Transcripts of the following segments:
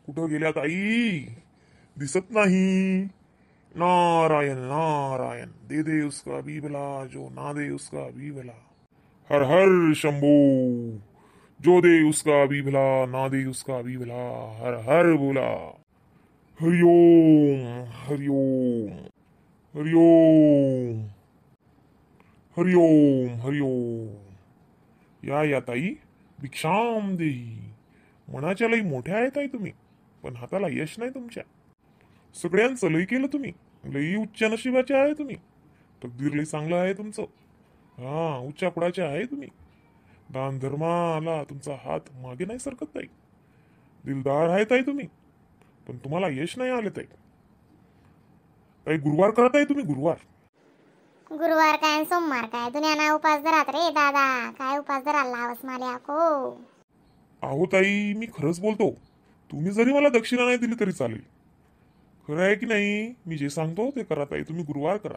कुठं गेल्या ताई? दिसत नाही. नारायण नारायण, दे दे उसका भी भला, जो ना दे उसका भी भला. हर हर शंभो, जो दे उसका भी भला, ना दे उसका भी भला. हर हर बोला. हरिओम हरिओम हरिओम हरिओम हरिओम. या या ताई, भिक्षाम देही. मनाच्या लई मोठ्या आहेत ताई तुम्ही, पण हाताला यश नाही तुमच्या. सगळ्यांचं लई केलं तुम्ही, लई उच्च नशिबाचे आहे तुम्ही. तकदीर लई चांगलं आहे तुमचं. हा, उच्च कुळाचे आहे तुम्ही. दान धर्माला तुमचा हात मागे नाही सरकत ताई. दिलदार आहे ताई तुम्ही, पण तुम्हाला यश नाही आले ताई. ताई, गुरुवार करत आहे तुम्ही? गुरुवार? गुरुवार काय आणि सोमवार काय, दुनियाना उपास धरात रे दादा. काय उपास धरायला लावस माले आको? अहो ताई, मी खरंच बोलतो. तुम्ही जरी मला दक्षिणा नाही दिली तरी चालेल. खरं आहे की नाही मी जे सांगतो ते करा ताई. तुम्ही गुरुवार करा.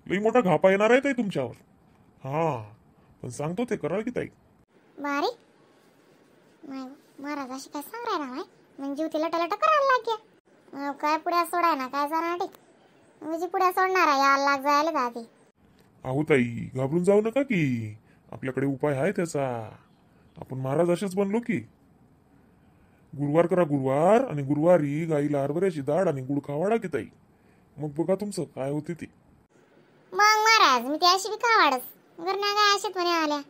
लई मोठा घापा येणार आहे ताई तुमच्यावर. हा, पण सांगतो ते करा की ताई. बारी महाराज अशी काय सांग राहिला माय, म्हणजे जीव तिला टलट करायला लाग्या. काय पुढ्या सोडाय ना काय जाणार, म्हणजे पुढ्या सोडणार आहे याला लाग जायला दादी. अहो ताई, घाबरून जाऊ नका की, आपल्याकडे उपाय आहे त्याचा. आपण महाराज असेच बनलो की. गुरुवार करा गुरुवार, आणि गुरुवारी गाईला हरभऱ्याची डाळ आणि गुळ खावाडा की ताई. मग बघा तुमचं काय होते ते. मग महाराज मी ती अशी बी खावाडस घरना गाय अशीच म्हणे आल्या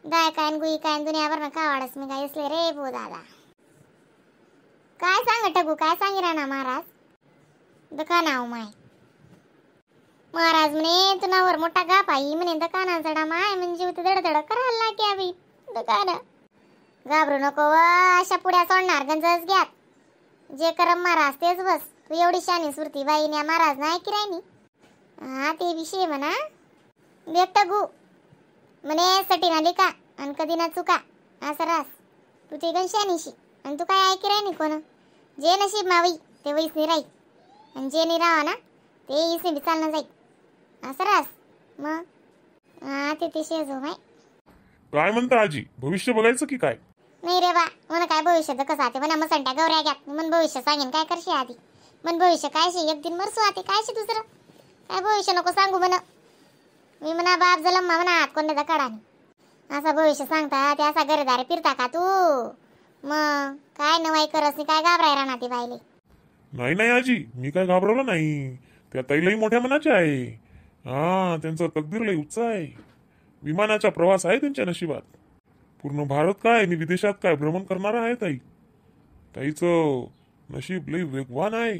गाय काय गुई काय दुनियाभर ना खावाडस मी काय असले रे बो दादा. काय सांग ठगू, काय सांगी राणा महाराज? दकाना माय महाराज म्हणे तुनावर मोठा गाप आई म्हणे, दकाना जडा माय म्हणजे होते धडधड करायला लाग्या बाई. दकाना घाबरू नको व, अशा पुढ्या सोडणार गंजच घ्यात. जे करम महाराज तेच बस. तू एवढी शानी सुरती बाई न्या महाराज नाही की राहिनी. हा ते विषय म्हणा. व्यक्त गु म्हणे सटी ना लिका आणि कधी ना चुका असं रास. तू ते गण शानीशी आणि तू काय ऐकी राहिनी कोण. जे नशीब मावी ते वैस नाही राही, आणि जे नाही राहा ना ते इसने बी चालणं जाई असं रास. मग हा ते ते शेजो माय. काय म्हणता आजी, भविष्य बघायचं की काय? नाही रे बा, मला काय भविष्य कसं आते म्हणा मसंट्या गौऱ्या घ्यात मन भविष्य सांगेन काय करशी आधी. मन भविष्य काय शे, एक दिन मरसू आते काय शे दुसरं काय भविष्य नको सांगू म्हण. मी म्हणा बाप जलम म्हणा हात कोणत्या काढा असा भविष्य सांगता ते असा घरदारे फिरता का तू? मग काय नवाई करस नाही, काय घाबराय राहणार ती बाईले? नाही नाही आजी, मी काय घाबरवलं नाही. त्या ताईलाही मोठ्या मनाच्या आहे. हा, त्यांचं तकदीर लई उच्च आहे. विमानाचा प्रवास आहे त्यांच्या नशिबात. पूर्ण भारत काय आणि विदेशात काय भ्रमण करणार आहे ताई. ताईचं नशीब लई वेगवान आहे.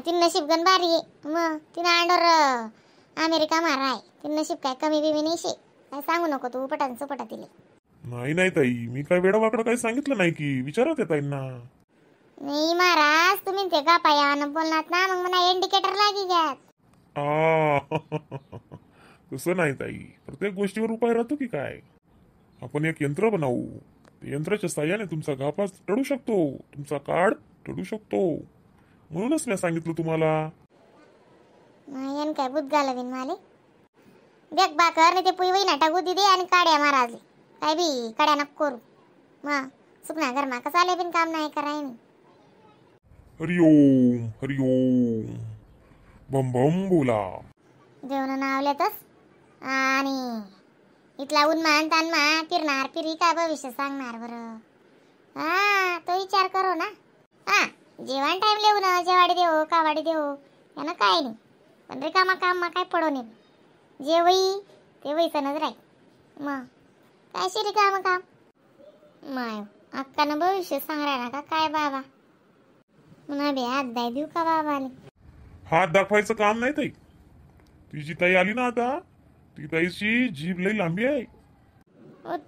तीन नशीब गण भारी आहे. मग तिनं अंडोर अमेरिका मारा आहे. तीन नशीब काय कमी बिमी नाही शे. काय सांगू नको तू उपटा सुपटा तिले. नाही नाही ताई, मी काय वेडावाकडं काही सांगितलं नाही की, विचारा त्या ताईंना. नाही महाराज, तुम्ही ते का पाया बोलणार ना मग मला इंडिकेटर लागी घ्यात. तसं नाही ताई, प्रत्येक गोष्टीवर उपाय राहतो की काय. आपण एक यंत्र बनवू, त्या यंत्राच्या साहाय्याने तुमचा घापा टळू शकतो, तुमचा कार्ड टळू शकतो. म्हणूनच मी सांगितलं तुम्हाला. काय बुद्ध घालवीन माले बेक बाकर नाही ते पुई वही ना टाकू दिदे आणि काड्या महाराज काय बी काड्या नको करू. मग सुकना गरमा कसं आले बिन काम नाही कराय. हरिओम हरिओम बम बम बोला. जेवण नावलेतच आणि इथला उन्मान तान्मा फिरणार फिरी काय भविष्य सांगणार बरं. हा तो विचार करू ना. हा जेवण टाइम लिहू ना, जेवाडी देऊ कावाडी देऊ यानं काय नाही, पण रिकामा काम मा काय पडो नाही. जे वही ते वहीसनच राही. मग काय शे रिकामं काम. माय अक्कानं भविष्य सांग ना का काय बाबा? म्हणा बे हात दाय देऊ का बाबाले? हात दाखवायचं काम नाही ताई. तुझी ताई आली ना आता, ती ताईची जीभ लई लांबी आहे.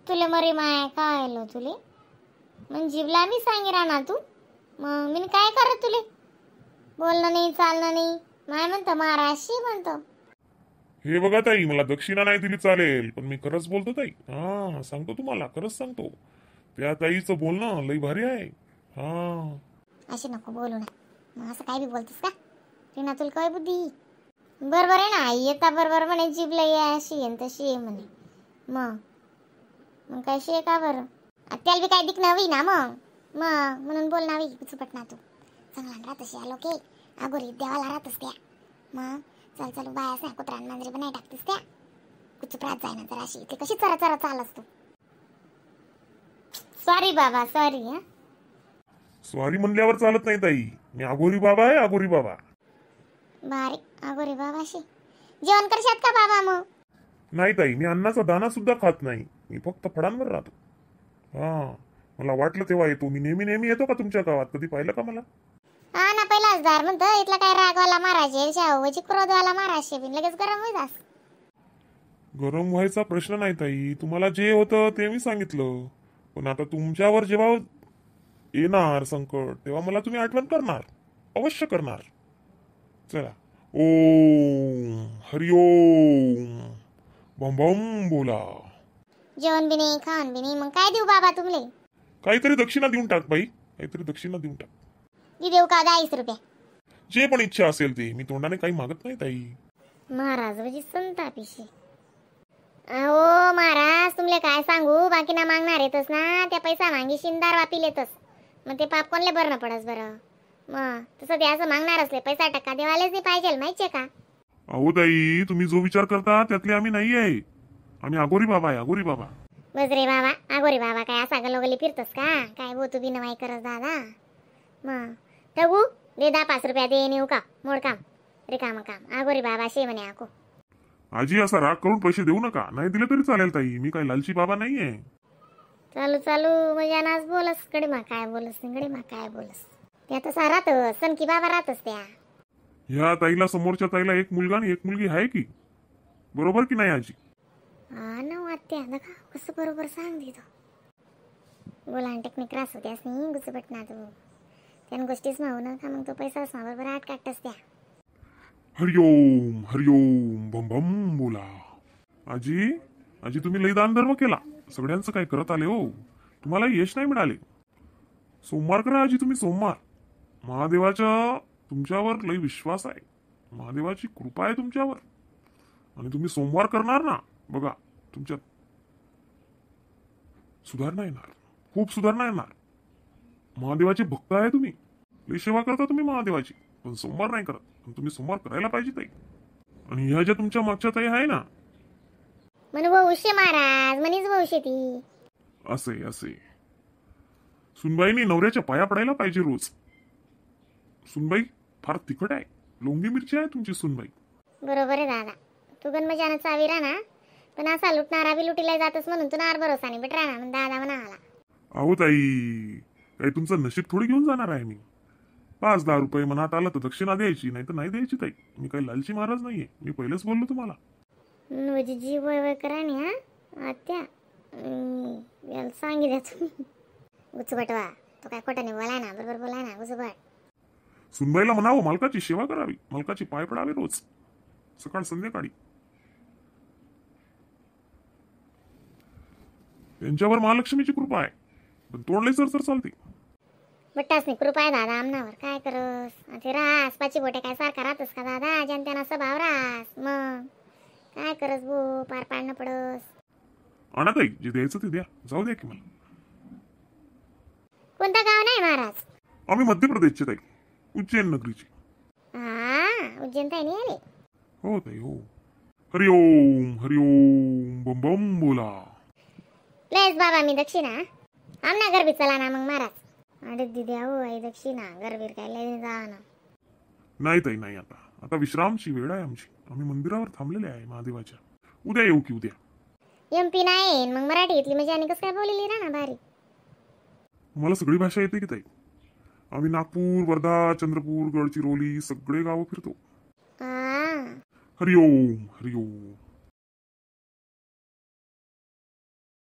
तुला मरे माय काय आलो तुले मग जीभ लांबी सांगी राहणार तू. मग मी काय करत तुले? बोलणं नाही चालणं नाही. माय म्हणतो महाराजशी म्हणतो. हे बघा ताई, मला दक्षिणा नाही दिली चालेल, पण मी खरंच बोलतो ताई. हा सांगतो तुम्हाला, खरंच सांगतो. त्या ताईचं बोलणं लई भारी आहे. हा अशी नको बोलू ना. मग असं काय बी बोलतेस का रीना, तुला काय बुद्धी? बरोबर आहे ना आई येता बरोबर म्हणे जीभ लई अशी आहे तशी आहे म्हणे. मग मग काय शे का बरं? त्याला बी काय दिखणं होई ना. मग मग म्हणून बोल ना चुपट ना तू चांगला राहतस या लोके अगोरी देवाला राहतस त्या. मग चल चल बायास ना कुत्रा मांजरी पण नाही टाकतीस त्या कुचुप राहत जाय ना जराशी इथे कशी चरा चरा चालस तू. सॉरी बाबा सॉरी. हा सॉरी म्हणल्यावर चालत नाही ताई, मी अघोरी बाबा आहे अघोरी बाबा. बारे अघोरी बाबाशी जेवण करशात का बाबा मग? नाही ताई, मी अन्नाचा दाना सुद्धा खात नाही, मी फक्त फळांवर राहतो. हा मला वाटलं तेव्हा येतो मी, नेहमी नेहमी येतो का तुमच्या गावात? कधी पाहिलं का मला? हा ना पहिलाच दार म्हणतो इथला काय रागवाला महाराज येईल शाहूची क्रोधवाला महाराज बिन लगेच गरम होईल. गरम व्हायचा प्रश्न नाही ताई, तुम्हाला जे होतं ते मी सांगितलं, पण आता तुमच्यावर जेव्हा येणार संकट तेव्हा मला तुम्ही आठवण करणार, अवश्य करणार. चला ओम हरिओम बम बम बोला. जेवण बी नाही खाऊन बी नाही मग काय देऊ बाबा तुमले? काहीतरी दक्षिणा देऊन टाक बाई, काहीतरी दक्षिणा देऊन टाक. देऊ का 10 रुपये? जे पण इच्छा असेल ते, मी तोंडाने काही मागत नाही ताई. महाराज म्हणजे संतापिशी. अहो महाराज तुमले काय सांगू, बाकी ना मागणार येतच ना त्या पैसा मागी शिंदार वापी येतच, मग ते पाप कोणले बरं पडस बरं. मग तसं ते असं मागणार असले पैसा टक्का देवालेच नाही पाहिजे माहितीये का? अहो ताई तुम्ही जो विचार करता त्यातले आम्ही नाही आहे, आम्ही अघोरी बाबा आहे अघोरी बाबा. बस रे बाबा अघोरी बाबा काय असा गलोगली फिरतोस का काय? बो तू बी नवाई करस दादा. मग ठगू दे 10-5 रुपया दे नेऊ का मोड काम रिकाम काम अघोरी बाबा शे म्हणे आको. आजी असा राग करून पैसे देऊ नका, नाही दिले तरी चालेल ताई, मी काय लालची बाबा नाहीये. चालू चालू मजानाच बोलस कडे मा काय बोलस कडे मा काय बोलस त्या तसा राहतस सनकी बाबा राहतस त्या. ह्या ताईला समोरच्या ताईला एक मुलगा आणि एक मुलगी आहे की, बरोबर की नाही आजी? हा ना आत्या नका कसं बरोबर सांग दे तो बोला टेक्निक रास होत्यास नाही गुचपट ना तू त्यान गोष्टीच माहू नका मग तो पैसाच मा बरोबर आट काटस त्या. हरिओम हरिओम बम बम बोला. आजी आजी तुम्ही लई दान धर्म केला, सगळ्यांचं काय करत आले हो, तुम्हाला यश नाही मिळाले. सोमवार करा आजी तुम्ही सोमवार, महादेवाच्या तुमच्यावर लई विश्वास आहे, महादेवाची कृपा आहे तुमच्यावर, आणि तुम्ही सोमवार करणार ना बघा तुमच्यात सुधारणा येणार, खूप सुधारणा येणार. महादेवाचे भक्त आहे तुम्ही, लई सेवा करता तुम्ही महादेवाची, पण सोमवार नाही करत, पण तुम्ही सोमवार करायला पाहिजे ताई. आणि ह्या ज्या तुमच्या मागच्या ताई आहे ना म्हण वौशे महाराज म्हणीच वौशे ती असे असे सुनबाईनी नवऱ्याच्या पाया पडायला पाहिजे रोज. सुनबाई फार तिखट आहे, लोंगी मिरची आहे तुमची सुनबाई. बरोबर आहे दादा, तू गण मजानं चावी राहणार, पण असा लुटणारा बी लुटीला जातस म्हणून तू नार भरोसा नाही बेट राहणार दादा म्हणा आला. अहो ताई काही तुमचं नशीब थोडी घेऊन जाणार आहे मी, 5-10 रुपये मनात आलं तर दक्षिणा द्यायची, नाही तर नाही द्यायची ताई, मी काही लालची महाराज नाहीये, मी पहिलेच बोललो तुम्हाला. म्हणजे जीव वय वय करा नी हा आत्या याला सांगितलं तुम्ही गुचबटवा तो काय खोटं नाही बोलाय ना, बरोबर बोलाय ना गुचबट. सुनबाईला म्हणावं मालकाची सेवा करावी, मालकाची पाय पडावे रोज सकाळ संध्याकाळी, त्यांच्यावर महालक्ष्मीची कृपा आहे, पण तोंडले सर सर चालते. बट्टाच नाही कृपा आहे दादा आमनावर, काय करस ते रास पाची बोटे काय सारखा राहतस का दादा, जनतेना स्वभाव रास मग काय करस भो पार पाडणं पडस. आणा ताई जे द्यायचं ते द्या, जाऊ द्या की मला. कोणता गाव नाही महाराज? आम्ही मध्य प्रदेशचे ताई, उज्जैन नगरीचे. हा उज्जैन ताई नाही आले? हो ताई हो. हरिओम हरिओम बम बम बोला. प्लेस बाबा मी दक्षिणा आमना गरबी चला ना मग महाराज. अरे दिदी हो आई दक्षिणा गरबीर काय लय जा ना. नाही ताई नाही, आता आता विश्रामची वेळ आहे आमची, आम्ही मंदिरावर थांबलेले आहे महादेवाच्या, उद्या येऊ की उद्या. एमपी नाही मग मराठी इथली म्हणजे आणि कसं काय बोलली ना भारी. मला सगळी भाषा येते की ताई, आम्ही नागपूर वर्धा चंद्रपूर गडचिरोली सगळे गावं फिरतो. हरिओम हरिओम.